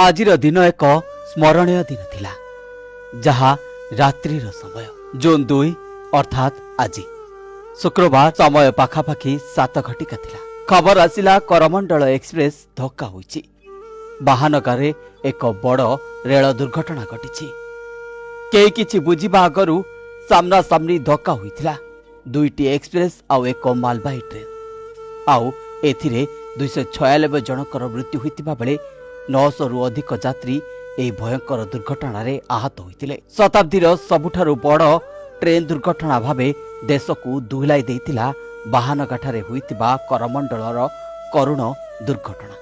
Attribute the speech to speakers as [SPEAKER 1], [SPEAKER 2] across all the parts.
[SPEAKER 1] ଆଜିର ଦିନ ଏକ ସ୍ମରଣୀୟ ଦିନ ଥିଲା, ଯାହା ରାତ୍ରିର ସମୟ ଜୁନ୍ 2, ଅର୍ଥାତ୍ ଆଜି ଶୁକ୍ରବାର, ସମୟ ପାଖାପାଖି 7 ଘଟିକା ଥିଲା। ଖବର ଆସିଲା, କରମଣ୍ଡଳ ଏକ୍ସପ୍ରେସ ଧକ୍କା ହୋଇଛି, ବାହାନଗାରେ ଏକ ବଡ଼ ରେଳ ଦୁର୍ଘଟଣା ଘଟିଛି। କେହି କିଛି ବୁଝିବା ଆଗରୁ ସାମ୍ନାସାମ୍ନି ଧକ୍କା ହୋଇଥିଲା ଦୁଇଟି ଏକ୍ସପ୍ରେସ ଆଉ ଏକ ମାଲବାହୀ ଟ୍ରେନ୍। ଆଉ ଏଥିରେ 296 ଜଣଙ୍କର ମୃତ୍ୟୁ ହୋଇଥିବା ବେଳେ 900ରୁ ଅଧିକ ଯାତ୍ରୀ ଏହି ଭୟଙ୍କର ଦୁର୍ଘଟଣାରେ ଆହତ ହୋଇଥିଲେ। ଶତାବ୍ଦୀର ସବୁଠାରୁ ବଡ଼ ଟ୍ରେନ୍ ଦୁର୍ଘଟଣା ଭାବେ ଦେଶକୁ ଦୋହଲାଇ ଦେଇଥିଲା ବାହାନଗାଠାରେ ହୋଇଥିବା କରମଣ୍ଡଳର କରୁଣ ଦୁର୍ଘଟଣା।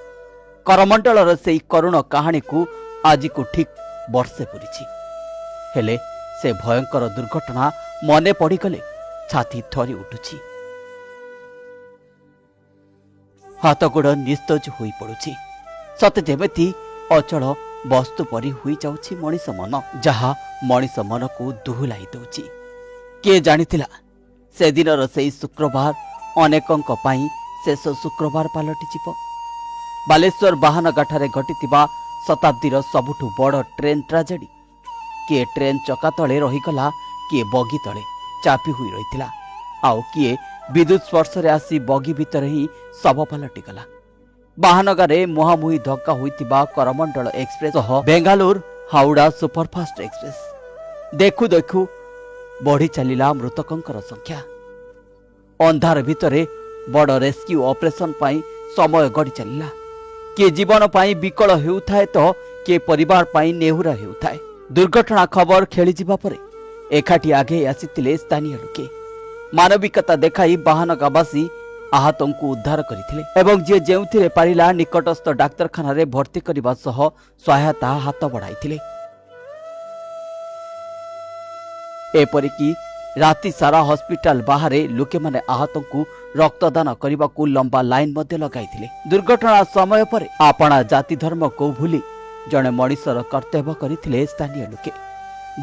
[SPEAKER 1] କରମଣ୍ଡଳର ସେହି କରୁଣ କାହାଣୀକୁ ଆଜିକୁ ଠିକ୍ ବର୍ଷେ ପୂରିଛି। ହେଲେ ସେ ଭୟଙ୍କର ଦୁର୍ଘଟଣା ମନେ ପଡ଼ିଗଲେ ଛାତି ଥରି ଉଠୁଛି, ହାତଗୋଡ଼ ନିସ୍ତେଜ ହୋଇପଡ଼ୁଛି। ସତେ ଯେମିତି ଅଚଳ ବସ୍ତୁ ପରି ହୋଇଯାଉଛି ମଣିଷ ମନ, ଯାହା ମଣିଷ ମନକୁ ଦୋହଲାଇ ଦେଉଛି। କିଏ ଜାଣିଥିଲା ସେଦିନର ସେଇ ଶୁକ୍ରବାର ଅନେକଙ୍କ ପାଇଁ ଶେଷ ଶୁକ୍ରବାର ପାଲଟିଯିବ? ବାଲେଶ୍ୱର ବାହାନଗାଠାରେ ଘଟିଥିବା ଶତାବ୍ଦୀର ସବୁଠୁ ବଡ଼ ଟ୍ରେନ୍ ଟ୍ରାଜେଡି। କିଏ ଟ୍ରେନ୍ ଚକା ତଳେ ରହିଗଲା, କିଏ ବଗି ତଳେ ଚାପି ହୋଇ ରହିଥିଲା, ଆଉ କିଏ ବିଦ୍ୟୁତ୍ ସ୍ପର୍ଶରେ ଆସି ବଗି ଭିତରେ ହିଁ ଶବ ପାଲଟିଗଲା। ବାହାନଗାରେ ମୁହାଁମୁହିଁ ଧକ୍କା ହୋଇଥିବା କରମଣ୍ଡଳ ଏକ୍ସପ୍ରେସ ସହ ବେଙ୍ଗାଲୁରୁ ହାଉଡା ସୁପରଫାଷ୍ଟ ଏକ୍ସପ୍ରେସ। ଦେଖୁ ଦେଖୁ ବଢ଼ି ଚାଲିଲା ମୃତକଙ୍କର ସଂଖ୍ୟା। ଅନ୍ଧାର ଭିତରେ ବଡ଼ ରେସ୍କ୍ୟୁ ଅପରେସନ ପାଇଁ ସମୟ ଗଡ଼ି ଚାଲିଲା। କିଏ ଜୀବନ ପାଇଁ ବିକଳ ହେଉଥାଏ ତ କିଏ ପରିବାର ପାଇଁ ନେହୁରା ହେଉଥାଏ। ଦୁର୍ଘଟଣା ଖବର ଖେଳିଯିବା ପରେ ଏକାଠି ଆଗେଇ ଆସିଥିଲେ ସ୍ଥାନୀୟ ଲୋକେ। ମାନବିକତା ଦେଖାଇ ବାହାନଗାବାସୀ ଆହତଙ୍କୁ ଉଦ୍ଧାର କରିଥିଲେ ଏବଂ ଯିଏ ଯେଉଁଥିରେ ପାରିଲା ନିକଟସ୍ଥ ଡାକ୍ତରଖାନାରେ ଭର୍ତ୍ତି କରିବା ସହ ସହାୟତା ହାତ ବଢ଼ାଇଥିଲେ। ଏପରିକି ରାତି ସାରା ହସ୍ପିଟାଲ ବାହାରେ ଲୋକମାନେ ଆହତଙ୍କୁ ରକ୍ତଦାନ କରିବାକୁ ଲମ୍ବା ଲାଇନ୍ ମଧ୍ୟ ଲଗାଇଥିଲେ। ଦୁର୍ଘଟଣା ସମୟ ପରେ ଆପଣା ଜାତି ଧର୍ମକୁ ଭୁଲି ଜଣେ ମଣିଷର କର୍ତ୍ତବ୍ୟ କରିଥିଲେ ସ୍ଥାନୀୟ ଲୋକେ।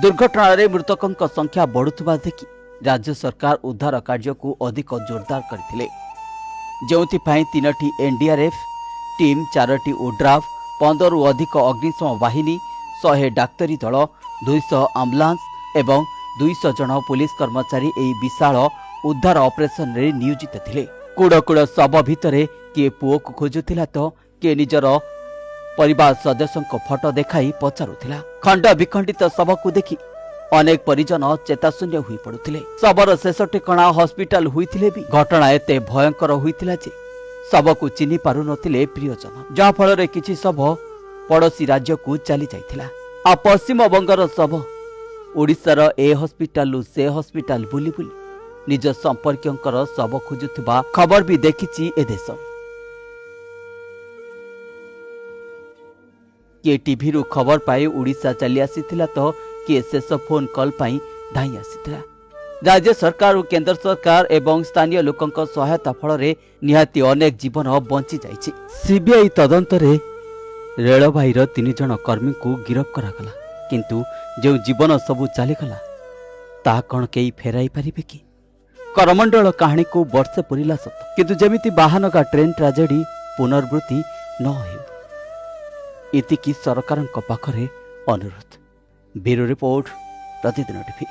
[SPEAKER 1] ଦୁର୍ଘଟଣାରେ ମୃତକଙ୍କ ସଂଖ୍ୟା ବଢୁଥିବା ଦେଖି ରାଜ୍ୟ ସରକାର ଉଦ୍ଧାର କାର୍ଯ୍ୟକୁ ଅଧିକ ଜୋରଦାର କରିଥିଲେ, ଯେଉଁଥିପାଇଁ ତିନୋଟି ଏନ୍ଡିଆର୍ଏଫ୍ ଟିମ୍, ଚାରୋଟି ଓଡ୍ରାଫ୍, 15ରୁ ଅଧିକ ଅଗ୍ନିଶମ ବାହିନୀ, 100 ଡାକ୍ତରୀ ଦଳ, 200 ଆମ୍ବୁଲାନ୍ସ ଏବଂ 200 ଜଣ ପୁଲିସ କର୍ମଚାରୀ ଏହି ବିଶାଳ ଉଦ୍ଧାର ଅପରେସନରେ ନିୟୋଜିତ ଥିଲେ। କୁଢ଼ କୁଢ଼ ଶବ ଭିତରେ କିଏ ପୁଅକୁ ଖୋଜୁଥିଲା ତ କିଏ ନିଜର ପରିବାର ସଦସ୍ୟଙ୍କ ଫଟୋ ଦେଖାଇ ପଚାରୁଥିଲା। ଖଣ୍ଡ ବିଖଣ୍ଡିତ ଶବକୁ ଦେଖି ଅନେକ ପରିଜନ ଚେତାଶୂନ୍ୟ ହୋଇପଡୁଥିଲେ। ଶବର ଶେଷ ଠିକଣା ହସ୍ପିଟାଲ ହୋଇଥିଲେ ବି ଘଟଣା ଏତେ ଭୟଙ୍କର ହୋଇଥିଲା ଯେ ଶବକୁ ଚିହ୍ନି ପାରୁନଥିଲେ ପ୍ରିୟଜନ, ଯାହାଫଳରେ କିଛି ଶବ ପଡ଼ୋଶୀ ରାଜ୍ୟକୁ ଚାଲି ଯାଇଥିଲା। ଆଉ ପଶ୍ଚିମବଙ୍ଗର ଶବ ଓଡ଼ିଶାର ଏ ହସ୍ପିଟାଲରୁ ସେ ହସ୍ପିଟାଲ ବୁଲି ବୁଲି ନିଜ ସମ୍ପର୍କୀୟଙ୍କର ଶବ ଖୋଜୁଥିବା ଖବର ବି ଦେଖିଛି ଏ ଦେଶ। କିଏ ଟିଭିରୁ ଖବର ପାଇ ଓଡ଼ିଶା ଚାଲି ଆସିଥିଲା ତ କିଏ ଶେଷ ଫୋନ୍ କଲ୍ ପାଇଁ ଧାଇଁ ଆସିଥିଲା। ରାଜ୍ୟ ସରକାର ଓ କେନ୍ଦ୍ର ସରକାର ଏବଂ ସ୍ଥାନୀୟ ଲୋକଙ୍କ ସହାୟତା ଫଳରେ ନିହାତି ଅନେକ ଜୀବନ ବଞ୍ଚି ଯାଇଛି। ସିବିଆଇ ତଦନ୍ତରେ ରେଳବାଇର ତିନି ଜଣ କର୍ମୀଙ୍କୁ ଗିରଫ କରାଗଲା, କିନ୍ତୁ ଯେଉଁ ଜୀବନ ସବୁ ଚାଲିଗଲା ତାହା କ'ଣ କେହି ଫେରାଇ ପାରିବେ କି? କରମଣ୍ଡଳ କାହାଣୀକୁ ବର୍ଷେ ପୂରିଲା ସତ, କିନ୍ତୁ ଯେମିତି ବାହାନଗା ଟ୍ରେନ୍ ଟ୍ରାଜେଡି ପୁନରାବୃତ୍ତି ନ ହେଉ, ଏତିକି ସରକାରଙ୍କ ପାଖରେ ଅନୁରୋଧ। ବ୍ୟୁରୋ ରିପୋର୍ଟ, ପ୍ରତିଦିନ ଟିଭି।